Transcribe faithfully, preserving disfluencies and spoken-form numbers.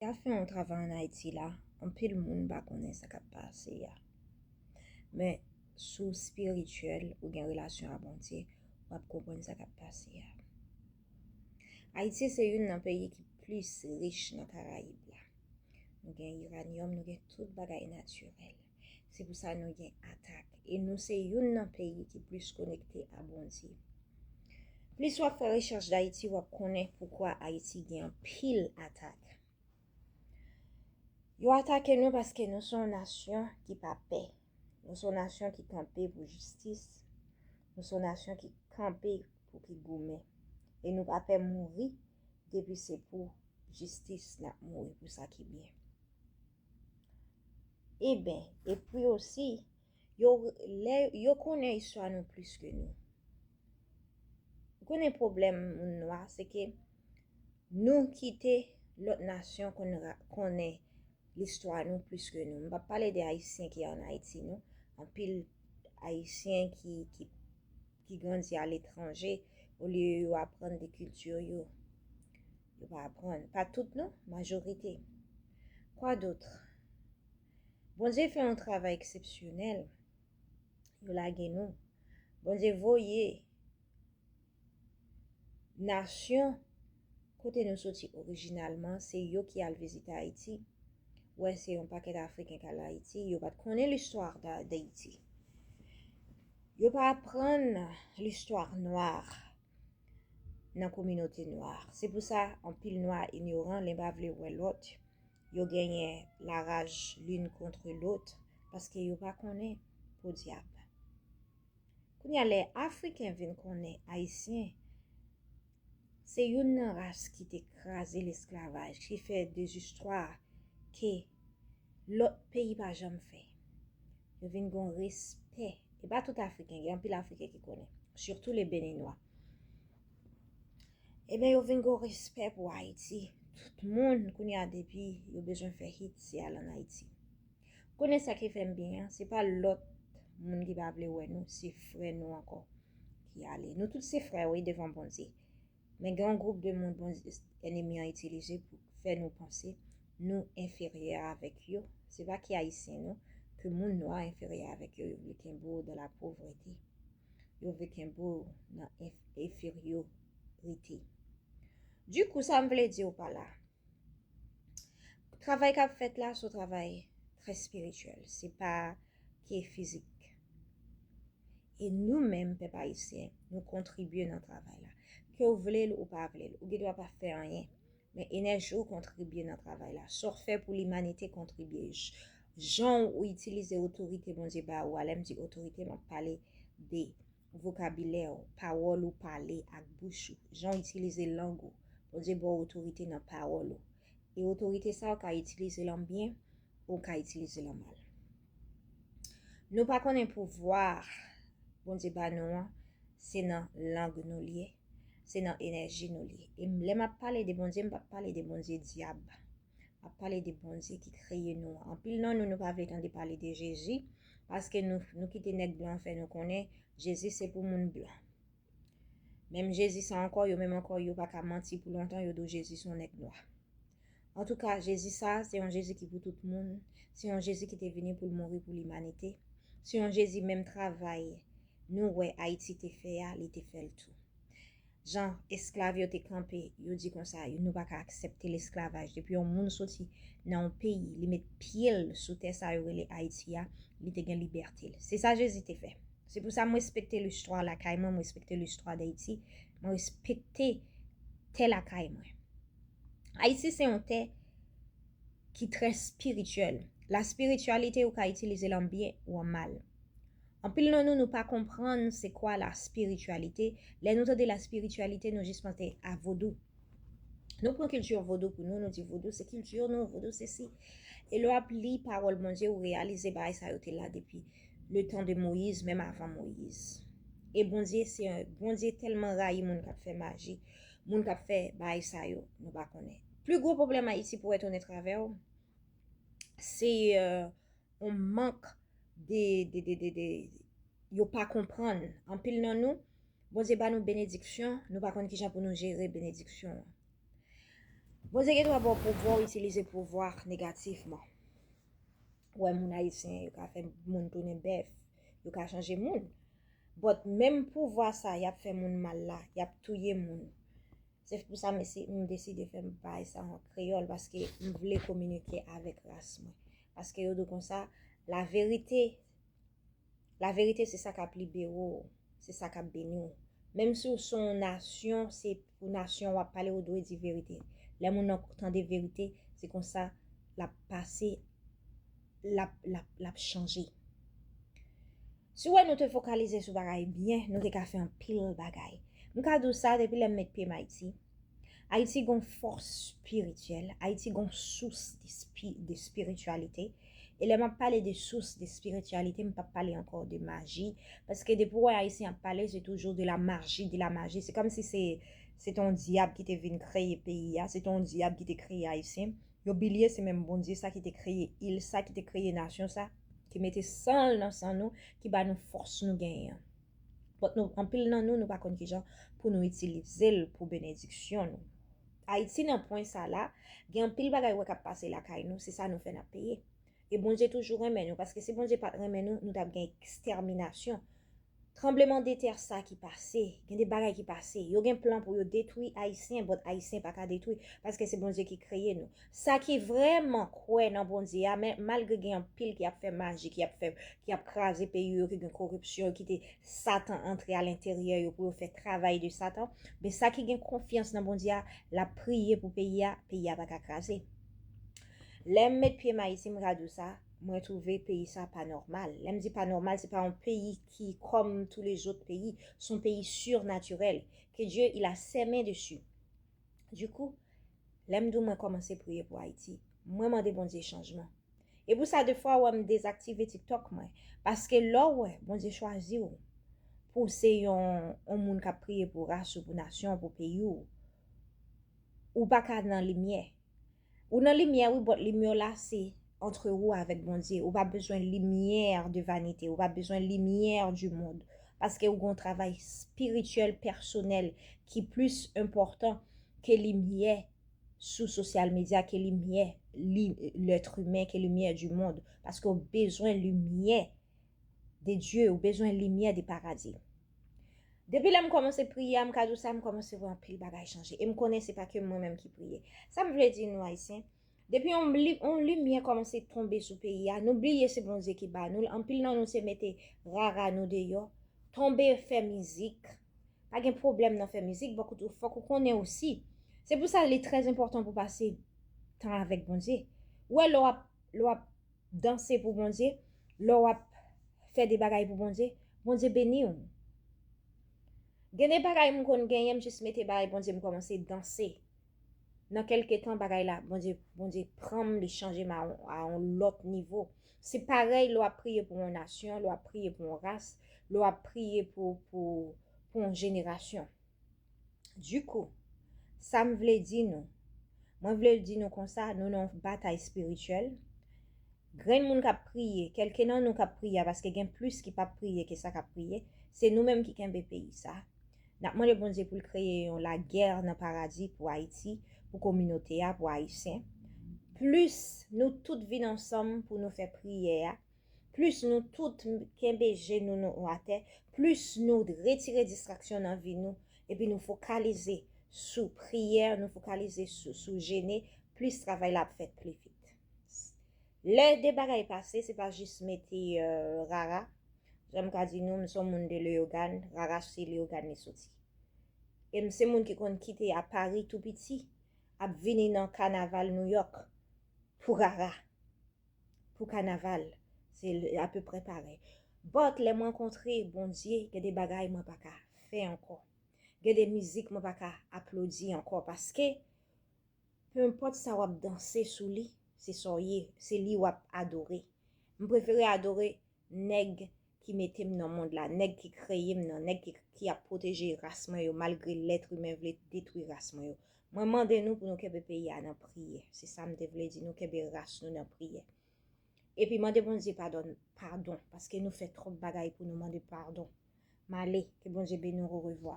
Y ap fè yon travay ann Ayiti la, anpil moun pa konnen sa k ap pase a. Men, si w espirityèl, ou gen relasyon a Bondye, w ap konprann sa k ap pase a. Ayiti se youn nan peyi ki plis rich nan Karayib la. Nou gen iranyòm, nou gen tout bagay natirèl. Se pou sa nou gen atak. E nou se youn nan peyi ki plis konekte a Bondye. Plis w ap fè rechèch d Ayiti, w ap konnen poukwa Ayiti gen anpil atak. Yo atake nou paske nou se yon nasyon ki pa pè. Nou se yon nasyon ki kanpe pou jistis. Nou se yon nasyon ki kanpe pou ki goumen. E nou pa pè mouri depi se pou jistis n ap mouri, pou sa ki byen. Eben, epi osi, yo, lè, yo konnen istwa nou plis ke nou. Ou konnen pwoblèm moun nwa, se ke nou kite lòt nasyon konn ra-, konnen listwa nou plis ke nou. M p ap pale de Ayisyen ki ann Ayiti, non. Anpil Ayisyen ki, ki, ki grandi aletranje, olye yo aprann de kilti yo, yo pa aprann. Pa tout, non, majorite. Kwa dòt? Bondye fè yon travay eksepsyonèl. Yo lage nou. Bondye voye nasyon kote nou soti orijinalman, se yo ki al vizite Ayiti. Ou wè, se yon pakèt Afriken k al Ayiti, yo pa t konnen listwa d-, Dayiti. Yo pa aprann listwa nwa nan kominote nwa. Se pou sa, anpil nwa inyoran, lè pa vle wè lòt. Yo genyen laraj l'une contre l'autre, paske yo pa konnen podyab. Kounye a, lè Afriken vin konnen Ayisyen, se youn nan ras ki te kraze lesklavaj, ki fè dezistwa ke lòt peyi pa janm fè. Yo vin gen respè. E pa tout Afriken, gen anpil Afriken ki konnen. Sitou le Beninwa. Ebyen, yo vin gen respè pou Ayiti. Tout moun, kounye a, depi yo bezwen fè hit, se al ann Ayiti. Konnen sa ki fè m byen an, se pa lòt moun ki pa vle wè nou, se frè nou ankò ki ale. Nou tout se frè, wi, devan Bondye. Men gen yon gwoup de moun, Bondye, ènmi an itilize pou fè nou panse nou enferyè avèk yo. Se pa ke Ayisyen nou, ke moun nwa enferyè avèk yo, yo vle kenbe w dans la pauvreté. Yo vle kenbe w nan enf-, enferyorite. Dikou, sa m vle di w pa la, travay k ap fèt la, se yon travay trè espirityèl. Se pa ke fizik. E nou menm, pèp ayisyen, nou kontribye nan travay la. Ke w vle l ou pa vle l, ou gen dwa pa fè anyen. Men enèji w kontribye nan travay la. Sa w fè pou limanite kontribye. J-, jan w itilize otorite Bondye ba ou a, lè m di otorite, m ap pale de vokabilè w, pawòl ou pale ak bouch ou, jan w itilize lang ou. Bondye ba w otorite nan pawòl ou. E otorite sa, ou ka itilize l an byen, ou ka itilize l an mal. Nou pa konnen pouvwa Bondye ba nou an, se nan lang nou l ye, se nan enèji nou l ye. E m, lè m ap pale de Bondye, m p ap pale de Bondye dyab. M ap pale de Bondye ki kreye nou an. Anpil nan nou, nou pa vle tande pale de Jezi, paske nou, nou kite nèg blan fè nou konnen Jezi se pou moun blan. Menm Jezi sa ankò, yo menm ankò, yo pa ka manti pou lontan, yo di w Jezi se yon nèg nwa. Antouka, Jezi sa, se yon Jezi ki pou tout moun. Se yon Jezi ki te vini pou l mouri pou limanite. Se yon Jezi, menm travay nou wè Ayiti te fè a, li te fè l tou. Jan esklav yo te kanpe, yo di konsa, yo, nou pa ka aksepte lesklavaj. Depi yon moun soti nan yon peyi, li met pye l sou tè sa yo rele Ayiti a, li te gen libète l. Se sa Jezi te fè. Se pou sa m respekte listwa lakay mwen, m respekte listwa Dayiti, m respekte tè lakay mwen. Ayiti se yon tè ki trè espirityèl. La spiritualité, ou ka itilize l an byen ou an mal. Anpil nan nou, nou pa konprann se kwa la spiritualité. Lè nou tande la spiritualité, nou jis panse a vodou. Nou pran kilti vodou pou nou, nou di vodou se kilti nou, vodou se si. E lè w ap li pawòl Bondye, ou reyalize bagay sa yo te la depi le tan de Moyiz, menm avan Moyiz. E Bondye, se yon, Bondye tèlman rayi moun k ap fè maji, moun k ap fè bagay sa yo, nou pa konnen. Pli gwo pwoblèm Ayiti pou etone travè w, se, euh, yon mank de, de, de, de, de, yo pa konprann. Anpil nan nou, Bondye ba nou benediksyon, nou pa konn kijan pou nou jere benediksyon an. Bondye gen dwa ba w pouvwa w itilize pouvwa negativman. Ou wè moun ayisyen, yo ka fè moun tounen bèf, yo ka chanje moun. But menm pouvwa sa y ap fè moun mal la, y ap touye moun. Se pou sa m esi- m deside fè bagay sa an kreyòl, paske m vle kominike avèk ras mwen. Paske yo di konsa, la verite, la verite se sa k ap libere w, se sa k ap beni w. Menm si w se yon nasyon, se pou nasyon w ap pale, ou dwe di verite. Lè moun nan tande verite, se konsa l ap pase, l ap, l ap, l ap chanje. Si w wè nou te fokalize sou bagay byen, nou te ka fè anpil bagay. M ka di w sa depi lè m met pye m Ayiti. Ayiti gon fòs espirityèl, Ayiti gon sous de spi- de espirityalite. E lè m ap pale de sous de espirityalite, m p ap pale ankò de maji. Paske depi w wè Ayisyen ap pale, se toujou de la maji, de la maji. Se kòmsi se, se te yon dyab ki te vin kreye peyi a, se te yon dyab ki te kreye Ayisyen. Yo bliye se menm Bondye sa ki te kreye il sa, ki te kreye nasyon sa, ki mete san l nan san nou, ki ba nou fòs nou genyen an. But nou, anpil nan nou, nou pa konn kijan pou nou itilize l pou benediksyon nou. Ayiti nan pwen sa la, gen anpil bagay wè k ap pase lakay nou, se sa nou fè n ap peye. E Bondye toujou renmen nou, paske si Bondye pa t renmen nou, nou t ap gen ekstèminasyon. Tranbleman de tè sa ki pase, gen de bagay ki pase. Yo gen plan pou yo detwi Ayisyen, but Ayisyen pa ka detwi, paske se Bondye ki kreye nou. Sa ki vrèman kwè nan Bondye a, men malgre gen anpil ki ap fè maji, ki ap fè, ki ap kraze peyi yo, ki gen koripsyon, ki te Satan antre alenteryè yo pou yo fè travay de Satan, men sa ki gen konfyans nan Bondye a, l ap priye pou peyi a, peyi a pa ka kraze. Lè m met pye m Ayiti, m ka di w sa, mwen twouve peyi sa pa nòmal. Lè m di pa nòmal, se pa yon peyi ki kòm tou lezòt peyi, se yon peyi surnatirèl, ke Dieu, il a ses mains dessus. Du coup, lè m di w mwen kòmanse priye pou Ayiti, mwen mande Bondye chanjman. E pou sa, defwa, w wè m dezaktive TikTok mwen. Paske lè w wè Bondye chwazi w pou w se yon, yon moun k ap priye pou ras ou, pou nasyon w, pou peyi w, ou pa ka nan limyè. Ou nan limyè, wi, but limyè w la se entre ou avèk Bondye. Ou pa bezwen limyè de vanite, ou pa bezwen limyè du monde. Paske ou gen yon travay espirityèl, pèsonèl ki plis enpòtan ke limyè sou sosyal medya, ke limyè li, lèt imen, ke limyè du monde. Paske w bezwen limyè de Dye, ou bezwen limyè de paradi. Depi lè m kòmanse priye a, m ka di w sa, m kòmanse wè anpil bagay chanje. E m konnen se pa ke mwen menm ki priye. Sa m vle di nou, Ayisyen, depi yon, li- yon limyè kòmanse tonbe sou peyi a, nou bliye se Bondye ki ba nou l. Anpil nan nou se mete rara nou deyò, tonbe fè mizik. Pa gen pwoblèm nan fè mizik, but ou- fòk ou konnen osi. Se pou sa li trè enpòtan pou pase tan avèk Bondye. Ou wè, lè w ap, lè w ap danse pou Bondye, lè w ap fè de bagay pou Bondye, Bondye beni w. Gen de bagay m konn genyen, m jis mete bay Bondye, m kòmanse danse. Nan kèlke tan, bagay la, Bondye, Bondye pran m, li chanje m a, a yon lòt nivo. Se parèy lè w ap priye pou yon nasyon, lè w ap priye pou yon ras, lè w ap priye pou, pou, pou yon jenerasyon. Du coup, sa m vle di nou, mwen vle di nou konsa, nou nan yon batay espirityèl. Grenn moun k ap priye, kèlke nan nou k ap priye a, paske gen plis ki p ap priye ke sa k ap priye, se nou menm ki kenbe peyi sa. N ap mande Bondye pou l kreye yon lagè nan paradi pou Ayiti, pou kominote a, pou Ayisyen. Plis nou tout vin ansanm pou nou fè priyè a, plis nou tout kenbe je nou, nou atè, plis nou retire distraksyon nan vi nou, epi nou fokalize sou priyè, nou fokalize sou, sou jene, plis travay la ap fèt pli vit. Lè de bagay pase, se pa jis mete, euh, rara. Jan m ka di nou, m se yon moun de Leyogàn, rara se Leyogàn li soti. E m se moun ki konn kite a Pari tou piti, ap vini nan kanaval New York pou rara, pou kanaval. Se apeprè parèy. But lè m rankontre Bondye, gen de bagay mwen pa ka fè ankò. Gen de mizik mwen pa ka aplodi ankò, paske penpòt sa w ap danse sou li, se sa w ye, se li w ap adore. M prefere adore nèg ki mete m nan mond la, nèg ki kreye m nan, nèg ki, ki ap pwoteje ras mwen yo, malgre lèt imen vle detwi ras mwen yo. Mwen mande nou pou nou kenbe peyi a nan priyè. Se sa m te vle di nou, kenbe ras nou nan priyè. Epi mande Bondye padon, padon, paske nou fè twòp bagay pou nou mande padon. M ale, ke Bondye beni w, orevwa.